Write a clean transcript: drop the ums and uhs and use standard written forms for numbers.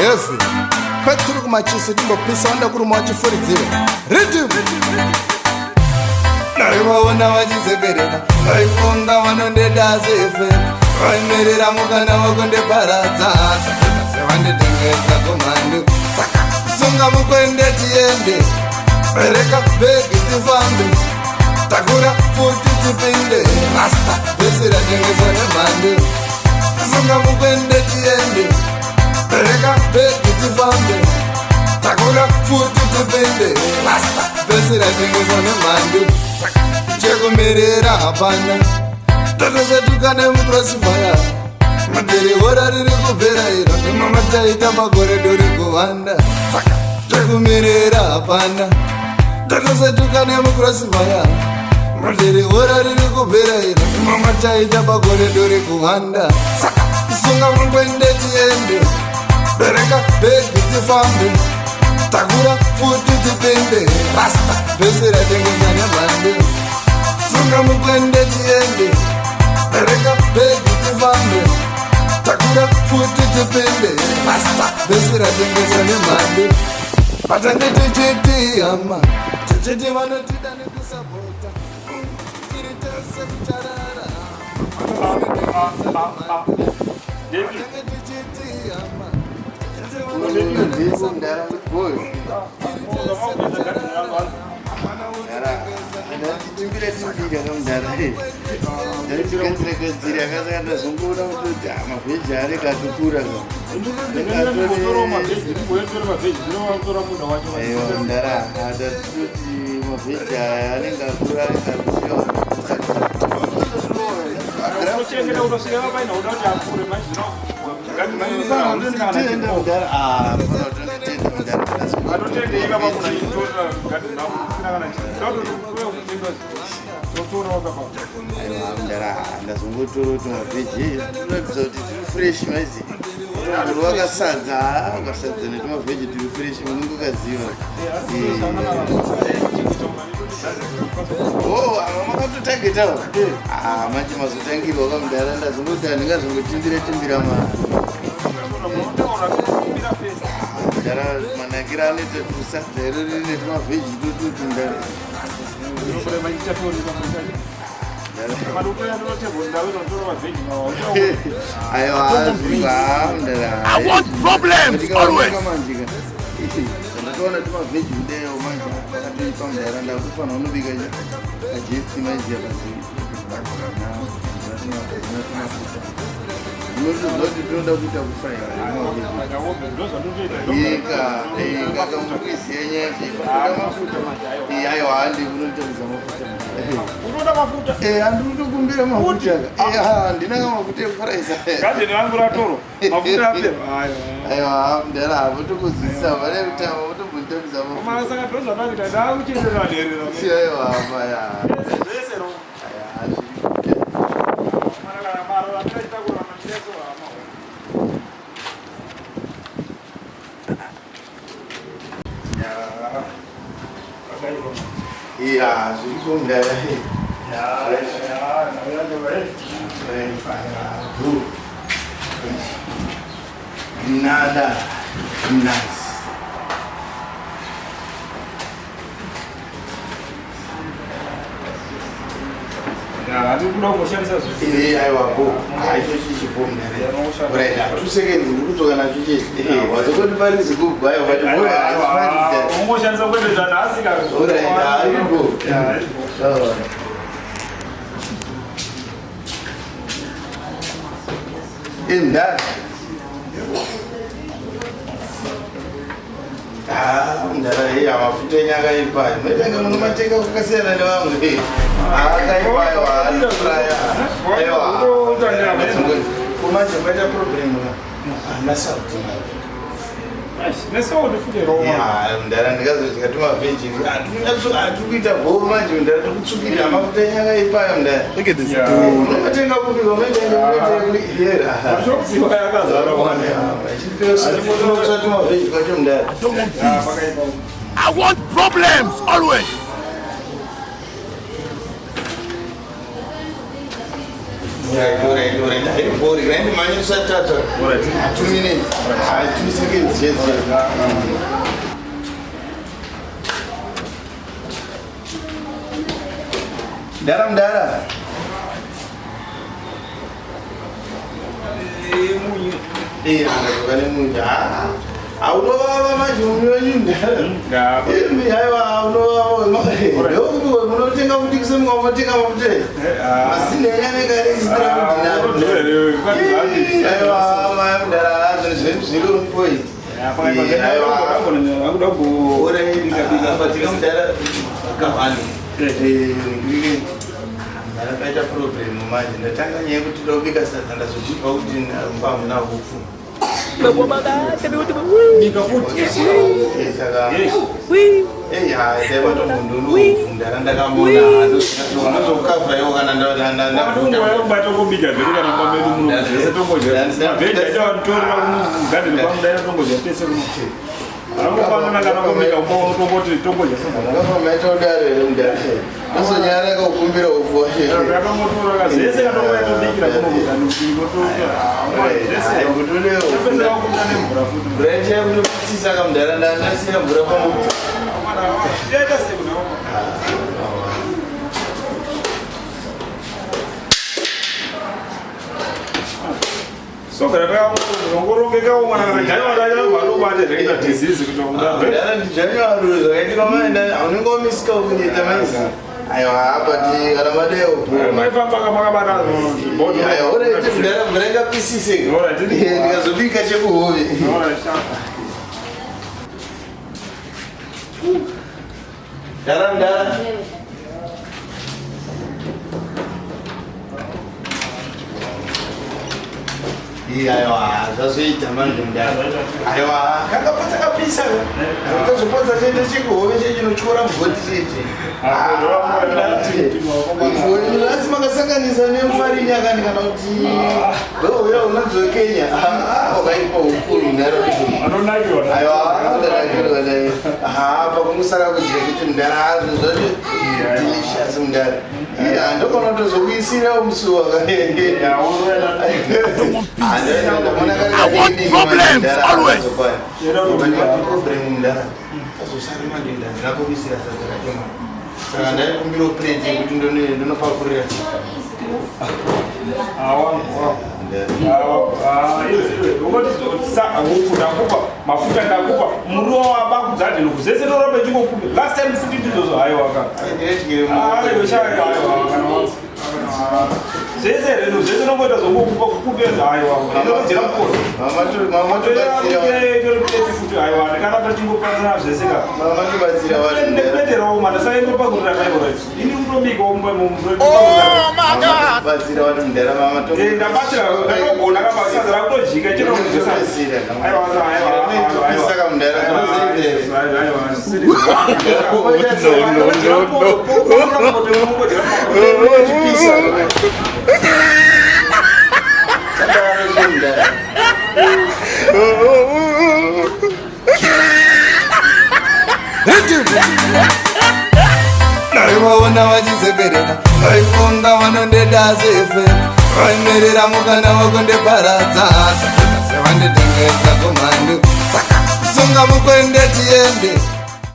Heavy. Kweturi kumachisi timbopisa wanda kuruma wachifuridzira. Rhythm. Ndaivaona vachisekerera, vaifunga vanondida sefe, vaimirira mukana wakundiparadza, saka sevanditengesa kumhandu. Saka sunga mukwende tiende, bereka bhegi tifambe, takura futi tipinde, rasta vese ratengeswa nemhandu. Sunga mukwende tiende, bereka bhegi tifambe, takura futi tipinde, rasta vese ratengeswa nemhandu. Chekumirira hapana, totosvetuka nemucrossfire. Madhirihora riri kubvera iro nemamataita makore dori kuvanda. Saka chekumirira hapana, totosvetuka nemucrossfire. Madhirihora riri kubvera iro nemamataita makore dori kuvanda. Saka sunga mukwende tiende, bereka bhegi tifambe, takura futi tipinde, rasta vese ratengesa nemhande. Sunga mukwende tiende, bereka bhegi tifambe, takura futi tipinde, rasta vese ratengesa nemhande. Patange tichiti hama, tichiti vanotida nekusapota, tiri tese kucharara. Patange tichiti hama, tichiti vanotida nekusapota, tiri tese kucharara. Timbira timbira kamudhara ndatigadzira gadzira akasaka ndazongoona kutoti mavheji anenge atokura. Aiwa mudhara, ndatoti mavheji aya anenge akura, anenge akusiya. Tenda mudhara, tenda mudhara. Aiwa mudhara, ndazongotora kuti mavheji tunoratidza kuti tiri fresh maizi uri wakasadza, ukasadza netumavheji tiri fresh unenge ukaziva. Oh, ava makatotagetawo manje mazotangirwa kamudhara, ndazongoti handingazongotimbira timbira ma mudhara, manakiro anoita tusadza iro rine tumavheji totuti mudhara. Aiwa zviripa mudhara. I want problems always. Ndatoona tumavheji kudeyo manje akatoipa mudhara, ndakufanira unobika kajesti maiziya kazi unotoziva kuti tinoda kuita kufraira ika kakamukwiziya nyaya toda mafuta. Aiwa, handi unoitaridza mafuta. Unoda mafuta? Handi utokumbira mafuta ka, handina kamafuta ekufuraisa. Gadheni rangu ratoro mafuta apera. Aiwa mudhara, votokuzidzisa vane kutama votombonitambisa mafuta. Mara saka ndozvandakuita, ndakuchenderera nherera. Aiwa maya. Zvese ro. Aiwa zviri. Mara kana maro andikaita kurama ndineso hama. Ya. Akaipa. Iya, zviriko mudhara. Ya, ya, ndauya. Nada. Nice. Ya, handikuda kungoshandisa zvinhu. Aiwa bo. Aicho chichipo mudhara. Right, 2 seconds ndikudzoka nacho chete. Wazokoti zigubhu aiwa but boy. Ungoshandisa kuendesa nhasi ka. Alright, aripo. Ya, aripo. Mdara. Ah, mdara, iya mafuta enyu akaipa. Maitanga munomatenga kwakasiyana nevamwe. Akaipa aiwa, arikufraya. Aiwa. Kumanje maita problem ka. Haana sauti. Nesauti futi roma. Ya, mdara, ndikazodya tumavheji. Hatiri kuita bho manje mdara, tikutsvukira mafuta enyu akaipa mdara. Look at this dude. Unomatenga kupi? Unotenga yera. Mashops yakazara wana. Tumavheji kwacho mdara. I don't want Ya, peace. pakaipa. I want problems always. Right, right, right. Haibori, right, manje tusati Alright. 2 minutes. Ah, 2 seconds chete. Dara mudara. Munyu. Angadzoka nemunyu. Ah, haunovava manje munyu wenyu, mudara. Imi, haiwa, unovava. Munotenga futi kusemuka, munotenga mafuta. Masine enyu anenge ari extra kuti. Aiwa, mudara, zvinhu zviri on point. Akuda Batika mudara, kavani. Ndakaita problem manje, ndatanga nyaya yekuti ndobika sadza, ndazochibva kuti mba hamuna hupfu. Bika futi. Saka daivatomundunu mudara, ndakamona ndozokavhaiwo kana. Kubata kubika zvedu kana mumba medu muno zvese tongodya mavheji, aitawatorera mugadheni kwangu, daita tongodya tese kuno, angofanana kana kubika kumba unotongoti tongodya sadza. Ngafamba maita kudaro here mudara? Ndozonyara kaukumbira upfu wacho. Katongotora zvese, katongoya tobikira kuno mugani. Zvese nemvura futi. Mvura yacho yakutopisisa kamudhara, ndandasiya mvura pamuto. Yaita sei kuna? So kana takangorongekawo mwana, kana January achabva zvekuita disease kuti. Mudhara, ndiJanuary zvakaitika maenda, unenge wamisika kuneta maisi. Aiwa, but kana madeo. Maifamba makabata. Aiwa, alright mudhara, mvura ingapisise. Alright. Ndikazobika chekuhove. Dara mudhara. Aiwa, zvazoita manje mudhara. Aiwa, kakapotsa kapisa, kazopotsa chete chekuhove chechinotyora mugoti cheche. Asi makasanganisa nemufarinya kani, kana kuti ndouya unadzokenya wakaipa ukuru mudhara. Anonakirwa. Aiwa, ndanakirwa naye. Ha, pakumusara kudya kuti mudhara, zvinhu zvacho delicious mudhara. Iya, ndokona kutozokuisira musuwa. I want problems always. Problem mudhara, azosara manje, ndandina kuisira sadza racho manje, saka ndaikumbira plate yekuti ndonopakurira. Ungoti ndakupa mafuta, ndakupa muriwo waba kugadheni zvese, toramba ichingokupa. Last time futi ndizvozvo, haiwaka. Zvese reno zvese nongoita zvongokupa kukupedza, haiwa. Mamatobatsira. Futi haiwa, ndikana tachingopanana zvese ka. Mamatobatsira vanhu. Ndepeterawo mana saindopakurira kaivorit, ini kutobikawo. Oh my God. Batsira vanhu mudhara, mama. Ndabatsira, ndatogona kabasadza rakutojika. Tobatsira. Saka mudhara, No, no, no, no. Chipisa sadaro mudhara. Ndaivaona vachisekerera, vaifunga vanondida sefe, vaimirira mukana wakundiparadza, saka sevanditengesa kumhandu. Saka sunga mukwende tiende.